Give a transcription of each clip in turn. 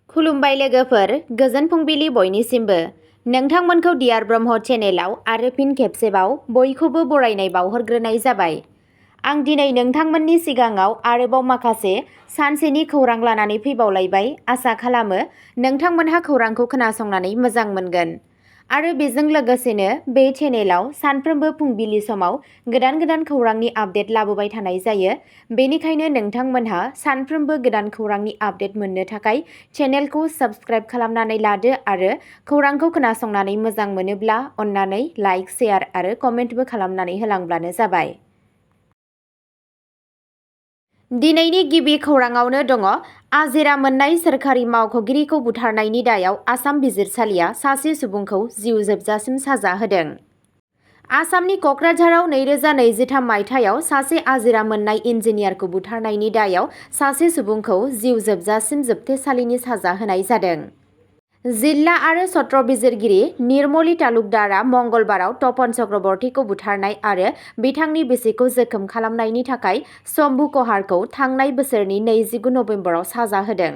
खुलुमबाय लोगोफोर, गोजोन फुंबिलि बयनिसिमबो। नोंथांमोनखौ डियार ब्रह्म चेनेलाव आरो फिन खेबसेबाव बयखौबो बरायनाय बावहरग्रोनाय जाबाय। आं दिनै नोंथांमोननि सिगाङाव आरोबाव माखासे सानसेनि खौरां लानानै फैबावलायबाय। आसा खालामो नोंथांमोनहा खौरांखौ खोनासंनानै मोजां मोनगोन। आरो बेजों लोगोसेनो बे चेनेलाव सानफ्रोमबो फुंबिलि समाव गोदान गोदान खौरांनि आपडेट लाबोबाय थानाय जायो। बेनिखायनो नोंथांमोनहा सानफ्रोमबो गोदान खौरांनि आपडेट मोननो थाखाय चेनेलखौ साबस्क्राइब खालामनानै लादो आरो खौरांखौ खोनासंनानै मोजां मोनोब्ला अन्नानै लाइक, शेयार आरो कमेन्टबो खालामनानै होलांब्लानो जाबाय। दिनैनि गिबि खौराङावनो दङ आजिरा मोननाय सोरखारि मावख'गिरिखौ बुथारनायनि दायाव आसाम बिजिरसालिया सासे सुबुंखौ जिउ जोबजासिम साजा होदों। आसामनि क'क्राझाराव 2023 मायथाइयाव सासे आजिरा मोननाय इन्जिनियारखौ बुथारनायनि दायाव सासे सुबुंखौ जिउ जोबजासिम जोबथेसालिनि साजा होनाय जादों। जिल्ला आरो सत्र बिजिरगिरि निर्मली तालुकदारआ मंगलबाराव तपन चक्रवर्तीखौ बुथारनाय आरो बिथांनि बिसिखौ जोखोम खालामनायनि थाखाय शम्भु कहारखौ थांनाय बोसोरनि 29 नबेम्बराव साजा होदों।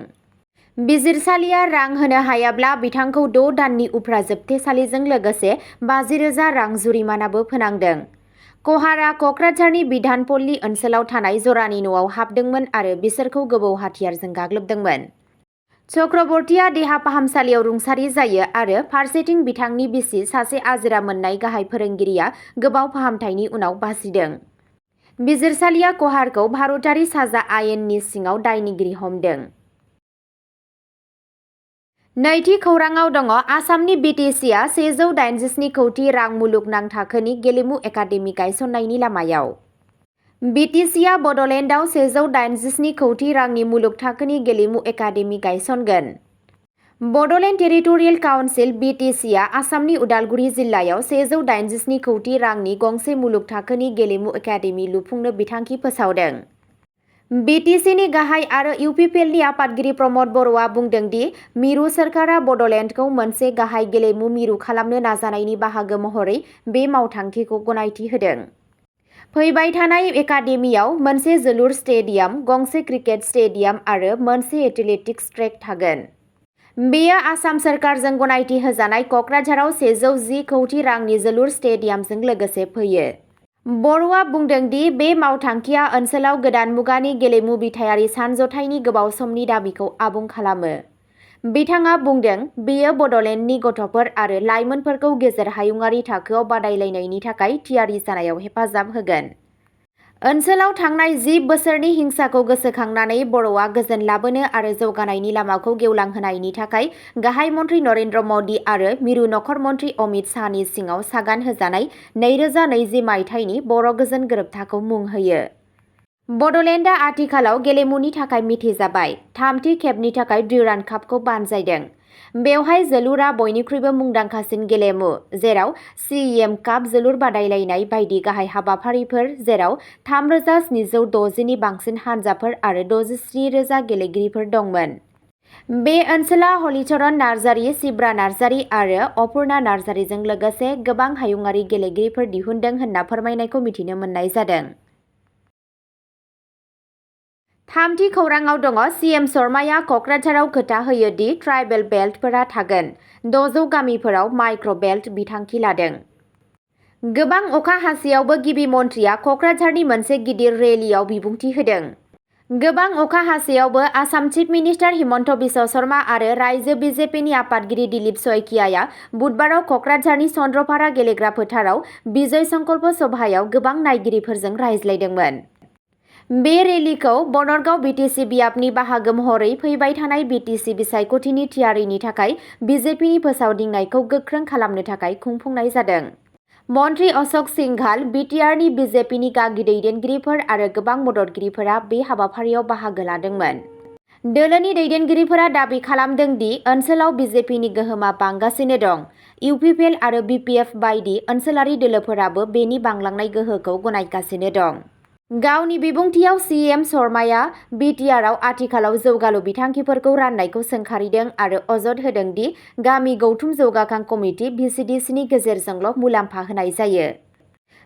बिजिरसालिया रां होनो हायाब्ला बिथांखौ 6 दाननि उफ्रा जोबथेसालिजों लोगोसे 50,000 रां जुरिमानाबो फोनांदों। कहारआ क'क्राझारनि बिधानपल्ली ओनसोलाव थानाय जरानि न'आव हाबदोंमोन आरो बिसोरखौ गोबौ हाथियारजों गाग्लोबदोंमोन। चक्रवर्तीया देहा फाहामसालियाव रुंसारि जायो आरो फारसेथिं बिथांनि बिसि सासे आजिरा मोननाय गाहाय फोरोंगिरिया गोबाव फाहामथायनि उनाव बासिदों। बिजिरसालिया कहारखौ भारतारि साजा आयेननि सिङाव दायनिगिरि हमदों। नैथि खौराङाव दङ आसामनि बिटिसिआ 187 कौटि रां मुलुगनां थाखोनि गेलेमु एकाडेमि गायसननायनि लामायाव। बिटिसिआ बड'लेण्डआव 187 कौटि रांनि मुलुग थाखोनि गेलेमु एकाडेमि गायसनगोन। बड'लेण्ड टेरिटरियेल काउन्सिल बिटिसिआ आसामनि उदालगुरि जिल्लायाव 187 कौटि रांनि गंसे मुलुग थाखोनि गेलेमु एकाडेमि लुफुंनो बिथांखि फोसावदों। बिटिसिनि गाहाय आरो इउपिपिएलनि आफादगिरि प्रमद बर'आ बुंदों दि मिरु सोरखारा बड'लेण्डखौ मोनसे गाहाय गेलेमु मिरु खालामनो नाजानायनि बाहागो महरै बे मावथांखिखौ गनायथि होदों। फैबाय थानाय एकाडेमियाव मोनसे जोलुर स्टेडियाम, गंसे क्रिकेट स्टेडियाम आरो मोनसे एथलेटिक्स ट्रेक थागोन। बेयो आसाम सोरखारजों गनायथि होजानाय क'क्राझाराव 110 कौटि रांनि जोलुर स्टेडियामजों लोगोसे फैयो। बर'आ बुंदों दि बे मावथांखिया ओनसोलाव गोदान मुगानि गेलेमु बिथायारि सानज'थायनि गोबाव समनि दाबिखौ आबुं खालामो। बिथाङा बुंदों बेयो बड'लेण्डनि गथ'फोर आरो लाइमोनफोरखौ गेजेर हायुंआरि थाखोआव बादायलायनायनि थाखाय थियारि जानायाव हेफाजाब होगोन। ओनसोलाव थांनाय 10 बोसोरनि हिंसाखौ गोसोखांनानै बर'आ गोजोन लाबोनो आरो जौगानायनि लामाखौ गेवलांहोनायनि थाखाय गाहाय मन्त्रि नरेन्द्र मदि आरो मिरु नखर मन्त्रि अमित शाहनि सिङाव सागान होजानाय 2020 मायथाइनि बर' गोजोन गोरोबथाखौ मुं होयो। बड'लेण्डआ आथिखालाव गेलेमुनि थाखाय मिथिजाबाय। थामथि खेबनि थाखाय ड्युरान्ड कापखौ बानजायदों। बेवहाय जोलुरआ बयनिख्रुइबो मुंदांखासिन गेलेमु, जेराव CEM काप जोलुर बादायलायनाय बायदि गाहाय हाबाफारिफोर, जेराव 3,760 नि बांसिन हानजाफोर आरो 63,000 गेलेगिरिफोर दंमोन। बे ओनसोला हलिचरन नार्जारी, शिब्रा नार्जारी आरो अपुर्णा नार्जारीजों लोगोसे गोबां हायुंआरि गेलेगिरिफोर दिहुनदों होनना फोरमायनायखौ मिथिनो मोननाय जादों। थामथि खौराङाव दङ CM शर्माया क'क्राझाराव खोथा होयो दि ट्राइबेल बेल्टफोरा थागोन। 600 गामिफोराव माइक्र' बेल्ट बिथांखि लादों। गोबां अखा हासेयावबो गिबि मन्थ्रिया क'क्राझारनि मोनसे गिदिर रेलियाव बिबुंथि होदों। गोबां अखा हासेयावबो आसाम चिफ मिनिस्टार हिमन्त बिश्व शर्मा आरो रायजो बिजेपिनि आफादगिरि दिलीप शइकियाआ बुधबाराव क'क्राझारनि चन्द्रपारा गेलेग्रा फोथाराव बिजय संकल्प सभायाव गोबां नायगिरिफोरजों रायज्लायदोंमोन। बे रेलिखौ बनरगाव बिटिसि बियाबनि बाहागो महरै फैबाय थानाय बिटिसि बिसायख'थिनि थियारिनि थाखाय बिजेपिनि फोसावदिंनायखौ गोख्रों खालामनो थाखाय खुंफुंनाय जादों। मन्त्रि अशोक सिंघाल, बिटिआरनि बिजेपिनि गागि दैदेनगिरिफोर आरो गोबां मददगिरिफोरा बे हाबाफारियाव बाहागो लादोंमोन। दोलोनि दैदेनगिरिफोरा दाबि खालामदों दि ओनसोलाव बिजेपिनि गोहोमा बांगासिनो दं। इउपिपिएल आरो बिपिएफ बायदि ओनसोलारि दोलोफोराबो बेनि बांलांनाय गोहोखौ गनायगासिनो दं। गावनि बिबुंथियाव CM शर्माया बिटिआरआव आथिखालाव जौगालु बिथांखिफोरखौ राननायखौ सोंखारिदों आरो अजद होदों दि गामि गौथुम जौगाखां कमिटि VCDCनि गेजेरजोंल' मुलाम्फा होनाय जायो।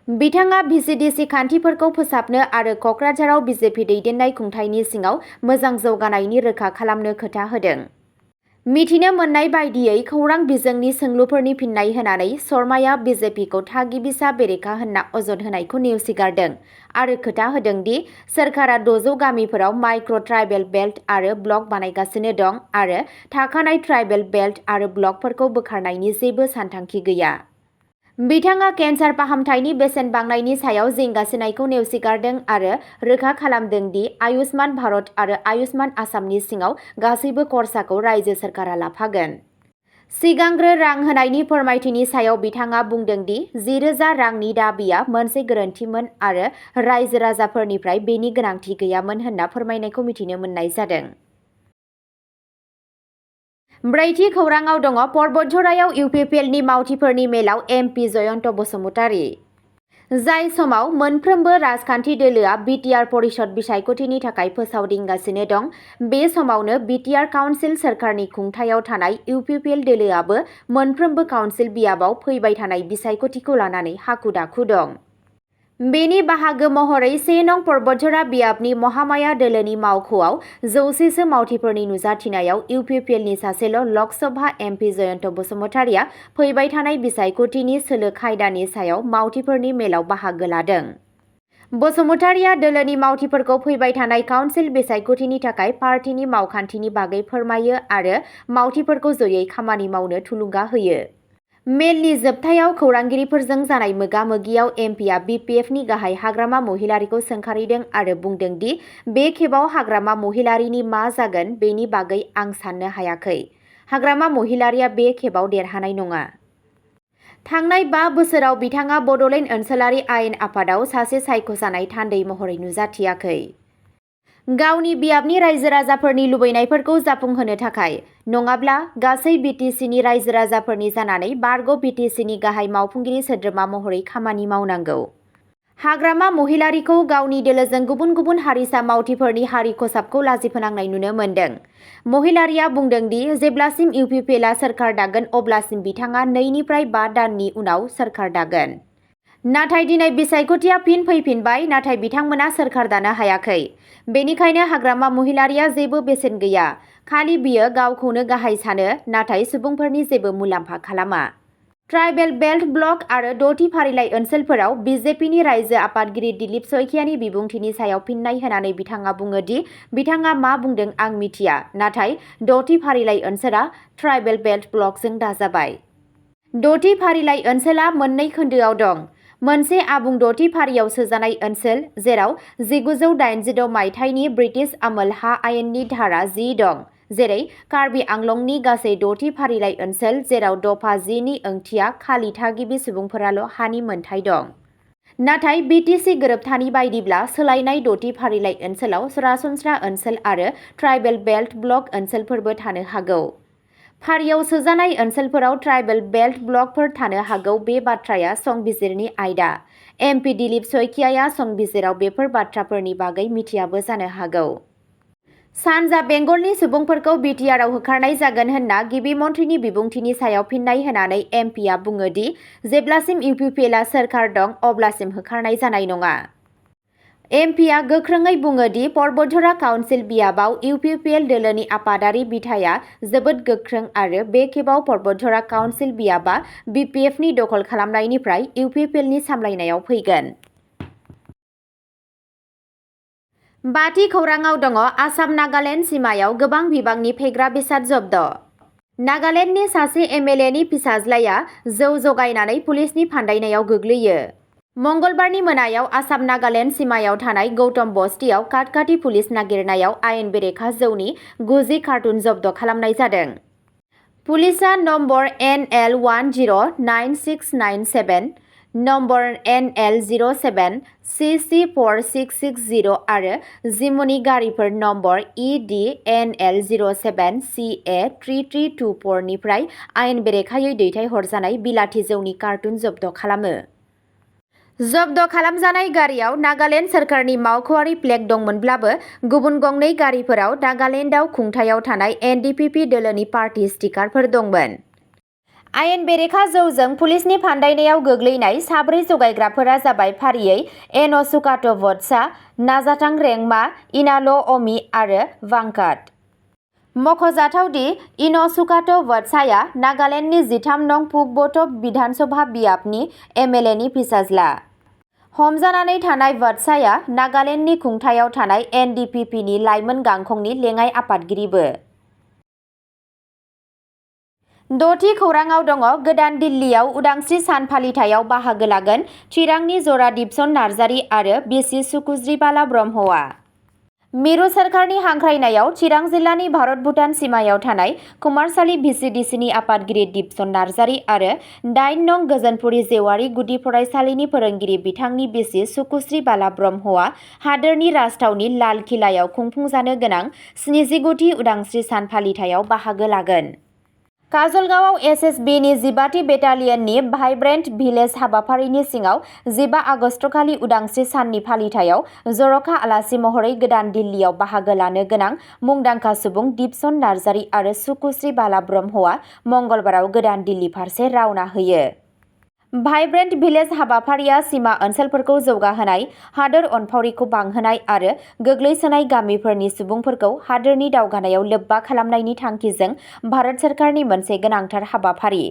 बिथाङा VCDC खान्थिफोरखौ फोसाबनो आरो क'क्राझाराव बिजेपि दैदेननाय खुंथायनि सिङाव मोजां जौगानायनि रोखा खालामनो खोथा होदों। मिथिनो मोननाय बायदियै खौरां बिजोंनि सोंलुफोरनि फिन्नाय होनानै शर्माया बिजेपिखौ थागिबिसा बेरेखा होनना अजद होनायखौ नेवसिगारदों आरो खोथा होदों दि सोरखारा 600 गामिफोराव माइक्र' ट्राइबेल बेल्ट आरो ब्लक बानायगासिनो दं आरो थाखानाय ट्राइबेल बेल्ट आरो ब्लकफोरखौ बोखारनायनि जेबो सानथांखि गैया। बिथाङा केन्सार फाहामथायनि बेसेन बांनायनि सायाव जिंगासिनायखौ नेवसिगारदों आरो रोखा खालामदों दि आयुष्मान भारत आरो आयुष्मान आसामनि सिङाव गासैबो खरसाखौ रायजो सोरखारा लाफागोन। सिगांग्रो रां होनायनि फोरमायथिनि सायाव बिथाङा बुंदों दि 10,000 रांनि दाबिया मोनसे गोरोन्थिमोन आरो रायजो राजाफोरनिफ्राय बेनि गोनांथि गैयामोन होनना फोरमायनायखौ मिथिनो मोननाय जादों। ब्रैथि खौराङाव दङ पर्बतझरायाव इउपिपिएलनि मावथिफोरनि मेलाव एमपि जयन्त बसुमतारी। जाय समाव मोनफ्रोमबो राजखान्थि दोलोआ बिटिआर परिषद बिसायख'थिनि थाखाय फोसावदिंगासिनो दं, बे समावनो बिटिआर काउन्सिल सोरखारनि खुंथायाव थानाय इउपिपिएल दोलोआबो मोनफ्रोमबो काउन्सिल बियाबाव फैबाय थानाय बिसायख'थिखौ लानानै हाखु-दाखु दं। बेनि बाहागो महरै 1 नं पर्बतझरा बियाबनि महामाया दोलोनि मावख'आव 100 मावथिफोरनि नुजाथिनायाव इउपिपिएलनि सासेल' लकसभा एमपि जयन्त बसुमतारीया फैबाय थानाय बिसायख'थिनि सोलो खायदानि सायाव मावथिफोरनि मेलाव बाहागो लादों। बसुमतारीया दोलोनि मावथिफोरखौ फैबाय थानाय काउन्सिल बिसायख'थिनि थाखाय पार्टीनि मावखान्थिनि बागै फोरमायो आरो मावथिफोरखौ जयै खामानि मावनो थुलुंगा होयो। मेलनि जोबथायाव खौरांगिरिफोरजों जानाय मोगा-मोगियाव एमपिआ बिपिएफनि गाहाय हाग्रामा महिलारीखौ सोंखारिदों आरो बुंदों दि बे खेबाव हाग्रामा महिलारीनि मा जागोन बेनि बागै आं साननो हायाखै। हाग्रामा महिलारीया बे खेबाव देरहानाय नङा। थांनाय 5 बोसोराव बिथाङा बड'लेण्ड ओनसोलारि आयेन आफादाव सासे सायख'जानाय थान्दै महरै नुजाथियाखै। गावनि बियाबनि रायजो-राजाफोरनि लुबैनायफोरखौ जाफुंहोनो थाखाय, नङाब्ला गासै बिटिसिनि रायजो-राजाफोरनि जानानै बारग' बिटिसिनि गाहाय मावफुंगिरि सोद्रोमा महरै खामानि मावनांगौ। हाग्रामा महिलारीखौ गावनि दोलोजों गुबुन गुबुन हारिसा मावथिफोरनि हारि खसाबखौ लाजिफोनांनाय नुनो मोन्दों। महिलारीआ बुंदों दि जेब्लासिम इउपिपिएलआ सोरखार दागोन अब्लासिम बिथाङा 2 निफ्राय 5 दाननि उनाव सोरखार दागोन। नाथाय दिनै बिसायख'थिया फिन फैफिनबाय नाथाय बिथांमोना सोरखार दानो हायाखै। बेनिखायनो हाग्रामा महिलारीया जेबो बेसेन गैया। खालि बियो गावखौनो गाहाय सानो, नाथाय सुबुंफोरनि जेबो मुलाम्फा खालामा। ट्राइबेल बेल्ट ब्लक आरो 6थि फारिलाइ ओनसोलफोराव बिजेपिनि रायजो आफादगिरि दिलीप सैकियानि बिबुंथिनि सायाव फिन्नाय होनानै बिथाङा बुङो दि बिथाङा मा बुंदों आं मिथिया, नाथाय 6थि फारिलाइ ओनसोला ट्राइबेल बेल्ट ब्लकजों दाजाबाय। 6थि फारिलाइ ओनसोला मोननै खोन्दोआव दं। मोनसे आबुं 6थि फारियाव सोजानाय ओनसोल, जेराव 1986 मायथाइनि ब्रिटिश आमोल हा आयेननि धारा 10 दं, जेरै कार्बि आंलंनि गासै 6थि फारिलाइ ओनसोल, जेराव दफा 10 नि ओंथिया खालि थागिबि सुबुंफोराल' हानि मोनथाय दं। नाथाय बिटिसि गोरोबथानि बायदिब्ला सोलायनाय 6थि फारिलाइ ओनसोलाव सरासनस्रा ओनसोल आरो ट्राइबेल बेल्ट ब्लक ओनसोलफोरबो थानो हागौ। फारियाव सोजानाय ओनसोलफोराव ट्राइबेल बेल्ट ब्लकफोर थानो हागौ बे बाथ्राया संबिजिरनि आयदा। एमपि दिलीप सैकियाया संबिजिराव बेफोर बाथ्राफोरनि बागै मिथियाबो जानो हागौ। सानजा बेंगलनि सुबुंफोरखौ बिटिआरआव होखारनाय जागोन होनना गिबि मन्थ्रिनि बिबुंथिनि सायाव फिन्नाय होनानै एमपिआ बुङो दि जेब्लासिम इउपिपिएलआ सोरखार दं अब्लासिम होखारनाय जानाय नङा। एमपिआ गोख्रोङै बुङो दि पर्बतझरा काउन्सिल बियाबाव इउपिपिएल दोलोनि आफादारि बिथाया जोबोद गोख्रों आरो बे खेबाव पर्बतझरा काउन्सिल बियाबा बिपिएफनि दखल खालामनायनिफ्राय इउपिपिएलनि सामलायनायाव फैगोन। 5थि खौराङाव दङ आसाम-नागालेण्ड सिमायाव गोबां बिबांनि फेग्रा बेसाद जब्द। नागालेण्डनि सासे एमएलएनि फिसाज्लाया जौ जगायनानै पुलिसनि फान्दायनायाव गोग्लैयो। मंगलबारनि मोनायाव आसाम-नागालेण्ड सिमायाव थानाय गौतम बस्तियाव काटकाटी पुलिस नागिरनायाव आयेन बेरेखा जौनि 90 कार्टुन जब्द खालामनाय जादों। पुलिसआ number NL 109697, number NL 07 CC4660 आरो जिमुनि गारिफोर नम्बर ED NL 07 CA 3324 निफ्राय आयेन बेरेखायै दैथायहरजानाय बिलाथि जौनि कार्टुन जब्द खालामो। जब्द खालामजानाय गारियाव नागालेण्ड सोरखारनि मावख'आरि फ्लेग दंमोनब्लाबो गुबुन गंनै गारिफोराव नागालेण्डआव खुंथायाव थानाय NDPP दोलोनि पार्टी स्टिकारफोर दंमोन। आयेन बेरेखा जौजों पुलिसनि फान्दायनायाव गोग्लैनाय 4 जगायग्राफोरा जाबाय फारियै एन' सुकाट' वत्सा, नाजाथां रेंमा, इनाल' अमि आरो वांकाट। मख'जाथावदि इन'सुकाट' वत्साया नागालेन्डनि 13 नं पुकब'ट बिधानसभा बियाबनि एमएलएनि फिसाज्ला। हमजानानै थानाय वत्साया नागालेन्डनि खुंथायाव थानाय एनडिपिपिनि लाइमोन गांखंनि लेङाइ आफादगिरिबो। द'थि खौराङाव दङ गोदान दिल्लीयाव उदांस्रि सान फालिथायाव बाहागो लागोन चिरांनि जरा दिपसन नार्जारि आरो बिसि सुकुज्रिबाला ब्रह्मआ। मिरु सोरखारनि हांख्रायनायाव चिरां जिल्लानि भारत-भुटान सिमायाव थानाय कुमारसालि भिसिडिसिनि आफादगिरि दिपसन नार्जारि आरो 8 नं गोजोनपुरि जेवारि गुदि फरायसालिनि फोरोंगिरि बिथांनि बिसि सुकुश्रीबाला ब्रह्मआ हादोरनि राजथावनि लाल किलायाव खुंफुंजानो गोनां 79थि उदांस्रि सान फालिथायाव बाहागो लागोन। काजलगावआव एसएसबिनि 15थि बेटालियननि भाइब्रेन्ट भिलेज हाबाफारिनि सिङाव 15 आगस्तखालि उदांस्रि साननि फालिथायाव जर'खा आलासि महरै गोदान दिल्लीयाव बाहागो लानो गोनां मुंदांखा सुबुं दिपसन नार्जारि आरो सुकुश्रीबाला ब्रह्मआ मंगलबाराव गोदान दिल्ली फारसे रावना होयो। भाइब्रेन्ट भिलेज हाबाफारिया सिमा ओनसोलफोरखौ जौगाहोनाय, हादोर अनफावरिखौ बांहोनाय आरो गोग्लैसोनाय गामिफोरनि सुबुंफोरखौ हादोरनि दावगानायाव लोब्बा खालामनायनि थांखिजों भारत सोरखारनि मोनसे गोनांथार हाबाफारि।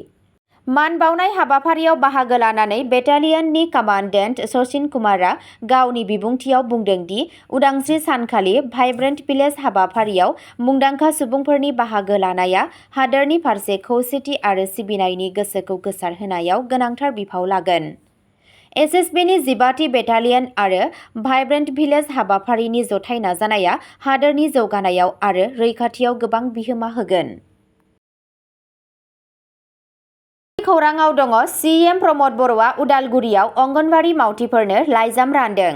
मान बावनाय हाबाफारियाव बाहागो लानानै बेटालियननि कामान्डेन्ट सचिन कुमारआ गावनि बिबुंथियाव बुंदों दि उदांस्रि सानखालि भाइब्रेन्ट भिलेज हाबाफारियाव मुंदांखा सुबुंफोरनि बाहागो लानाया हादोरनि फारसे खौसेथि आरो सिबिनायनि गोसोखौ गोसारहोनायाव गोनांथार बिफाव लागोन। एसएसबिनि 15थि बेटालियन आरो भाइब्रेन्ट भिलेज हाबाफारिनि जथाय नाजानाया हादोरनि जौगानायाव आरो रैखाथियाव गोबां बिहोमा होगोन। खौराङाव दङ सीएम प्रमद बर'आ उदालगुरियाव अंगनवाड़ी मावथिफोरनो लाइजाम रानदों।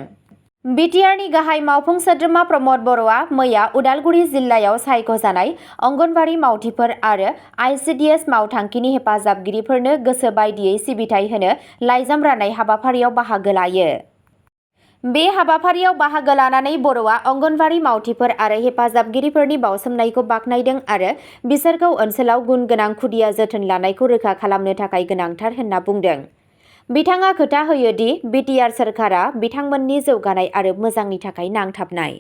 बिटिआरनि गाहाय मावफुं सोद्रोमा प्रमद बर'आ मैया उदालगुरि जिल्लायाव सायख'जानाय अंगनवाड़ी मावथिफोर आरो आइसिडिएस मावथांखिनि हेफाजाबगिरिफोरनो गोसो बायदियै सिबिथाय होनो लाइजाम राननाय हाबाफारियाव बाहागो लायो। बे हाबाफारियाव बाहागो लानानै बर'आ अंगनवाड़ी मावथिफोर आरो हेफाजाबगिरिफोरनि बावसोमनायखौ बाख्नायदों आरो बिसोरखौ ओनसोलाव गुन गोनां खुदिया जोथोन लानायखौ रोखा खालामनो थाखाय गोनांथार होनना बुंदों। बिथाङा खोथा होयो दि बिटिआर सोरखारा बिथांमोननि जौगानाय आरो मोजांनि थाखाय नांथाबनाय।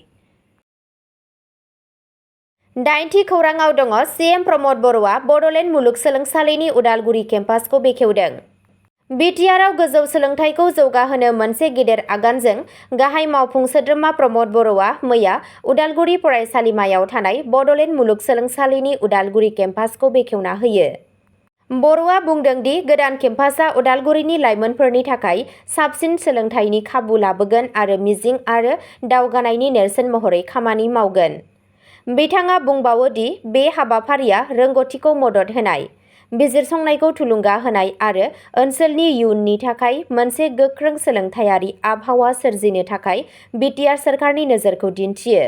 8थि खौराङाव दङ सीएम प्रमद बर'आ बड'लेण्ड मुलुगसोलोंसालिनि उदालगुरि केम्पासखौ बेखेवदों। बिटिआरआव गोजौ सोलोंथाइखौ जौगाहोनो मोनसे गेदेर आगानजों गाहाय मावफुं सोद्रोमा प्रमद बर'आ मैया उदालगुरि फरायसालिमायाव थानाय बड'लेण्ड मुलुगसोलोंसालिनि उदालगुरि केम्पासखौ बेखेवना होयो। बर'आ बुंदों दि गोदान केम्पासआ उदालगुरिनि लाइमोनफोरनि थाखाय साबसिन सोलोंथाइनि खाबु लाबोगोन आरो मिजिं आरो दावगानायनि नेरसोन महरै खामानि मावगोन। बिथाङा बुंबावो दि बे हाबाफारिया रोंग'थिखौ मदद होनाय, बिजिरसंनायखौ थुलुंगा होनाय आरो ओनसोलनि इयुननि थाखाय मोनसे गोख्रों सोलोंथायारि आबहावा सोरजिनो थाखाय बिटिआर सोरखारनि नोजोरखौ दिन्थियो।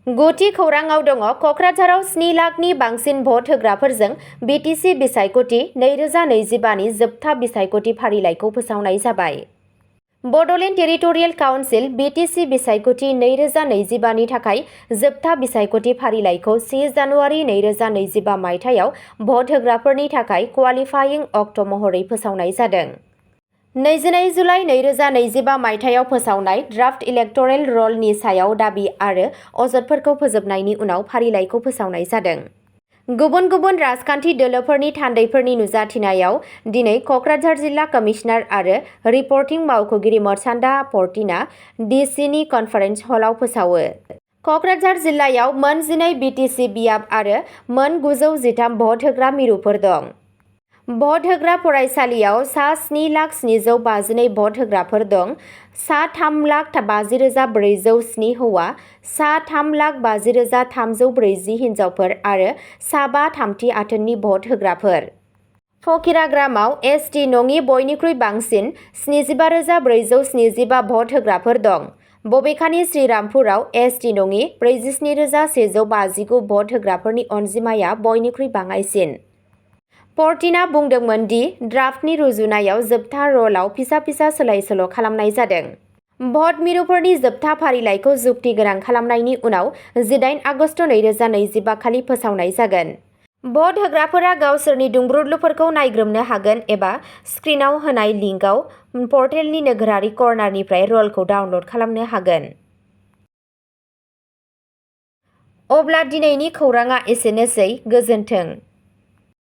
9थि खौराङाव दङ क'क्राझाराव 7 लाखनि बांसिन भट होग्राफोरजों बिटिसि बिसायख'थि 2025नि जोबथा बिसायख'थि फारिलाइखौ फोसावनाय जाबाय। बड'लेण्ड टेरिटरियेल काउन्सिल बिटिसि बिसायख'थि 2025नि थाखाय जोबथा बिसायख'थि फारिलाइखौ 10 जानुवारि 2025 मायथाइयाव भट होग्राफोरनि थाखाय क्वालिफाइं अक्ट महरै फोसावनाय जादों। 22 जुलाइ 2025 मायथाइयाव फोसावनाय ड्राफ्ट इलेक्टरेल रलनि सायाव दाबि आरो अजदफोरखौ फोजोबनायनि उनाव फारिलाइखौ फोसावनाय जादों। गुबुन गुबुन राजखान्थि दोलोफोरनि थान्दैफोरनि नुजाथिनायाव दिनै क'क्राझार जिल्ला कमिशनार आरो रिपर्टिं मावख'गिरि मर्सान्दा पर्टिना डिसिनि कनफारेन्स हलाव फोसावो। क'क्राझार जिल्लायाव मोन 12 बिटिसि बियाब आरो मोन 913 भट होग्रा मिरुफोर दं। भट होग्रा फरायसालियाव सा 7,752,052 भट होग्राफोर दं। सा 3,50,407 हौवा, सा 3,50,340 हिन्जावफोर आरो सा 5 थामथि आथोननि भट होग्राफोर। फकिराग्रामाव एसटि नङि बयनिख्रुइ बांसिन 75,475 भट होग्राफोर दं। बबेखानि श्रीरामपुराव एसटि नङि 47,159 भट होग्राफोरनि अनजिमाया बयनिख्रुइ बाङाइसिन। पर्टिना बुंदोंमोन दि ड्राफ्टनि रुजुनायाव जोबथा रलआव फिसा फिसा सोलाय-सोल' खालामनाय जादों। भट मिरुफोरनि जोबथा फारिलाइखौ जुक्ति गोनां खालामनायनि उनाव 18 आगस्त 2025 खालि फोसावनाय जागोन। भट होग्राफोरा गावसोरनि दुंब्रुदलुफोरखौ नायग्रोमनो हागोन एबा स्क्रिनआव होनाय लिंकआव पर्टेलनि नोगोरारि कर्नारनिफ्राय रलखौ डाउनल'ड खालामनो हागोन। अब्ला दिनैनि खौराङा एसेनोसै, गोजोन्थों।